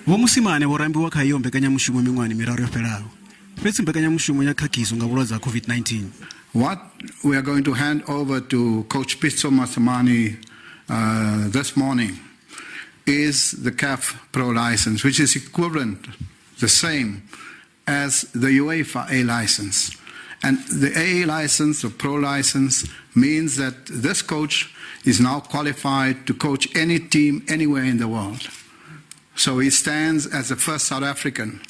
Vho Mosimane vho rambiwa kha iyo mbekanyamushumo miṅwahani miraru yo fhelaho, fhedzi mbekanyamushumo ya khakhiswa nga vhulwadze ha COVID-19. What we are going to hand over to Coach Pitso Mosimane this morning is the CAF Pro license, which is equivalent, the same as the UEFA A license. And the A license, the Pro license, means that this coach is now qualified to coach any team anywhere in the world. So he stands as the first South African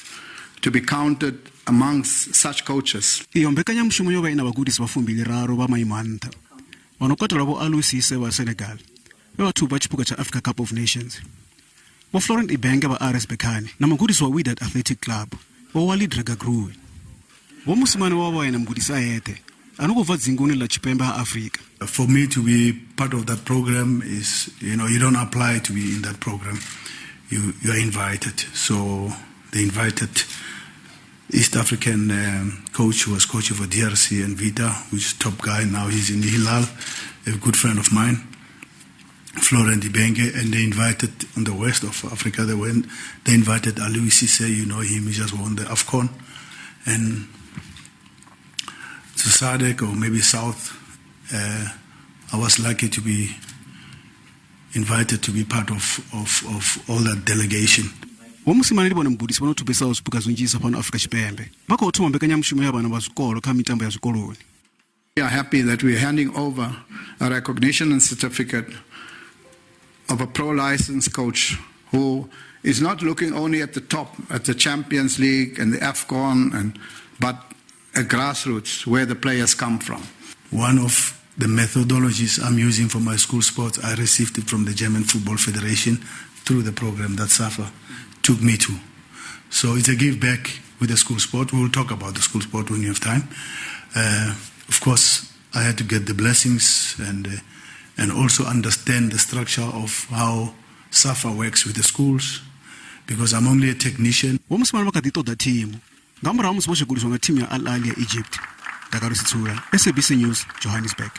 to be counted amongst such coaches. Iyo mbekanyamushumo yo vha i na vhagudisi vha 23 vha maimo a nṱha, vha no katela Vho Aliou Cisse vha Senegal, vhe vha thuba tshiphuga tsha Africa Cup of Nations, Vho Florent Ibenge vha RS Berkane na mugudisi wa Wydad Athletic Club, Vho Walid Regragui. Vho Mosimane vho vha vho ena mugudisi a eṱhe a no khou bva dzinguni ḽa Tshipembe ha Afrika. For me to be part of that program is, you don't apply to be in that program. You are invited. So they invited East African coach who was coaching for DRC and Vita, which is top guy. Now he's in Hilal, a good friend of mine, Florent Ibenge, and they invited on the west of Africa. They invited Aliou Cisse, you know him, he just won the AFCON, and to SADC or maybe South. I was lucky to be invited to be part of all that delegation. Vho Mosimane ndi vhone mugudisi vho no thubesaho zwiphuga zwinzhisa fhano Afrika Tshipembe. Vha khou thoma mbekanyamushumo ya vhana vha zwikolo kha mitambo ya zwikoloni. We are happy that we are handing over a recognition and certificate of a pro licensed coach who is not looking only at the top, at the Champions League and the AFCON, but at grassroots, where the players come from. One of the methodologies I'm using for my school sports, I received it from the German Football Federation through the program that SAFA took me to. So it's a give back with the school sport. We will talk about the school sport when you have time. Of course, I had to get the blessings and also understand the structure of how SAFA works with the schools, because I'm only a technician. Vho Mosimane vha kha ḓi ṱoḓa thimu nga murahu ha musi vho shekuliswa nga thimu ya Al Ahly ya Egypt. Dakalo Sitsula, SABC News, Johannesburg.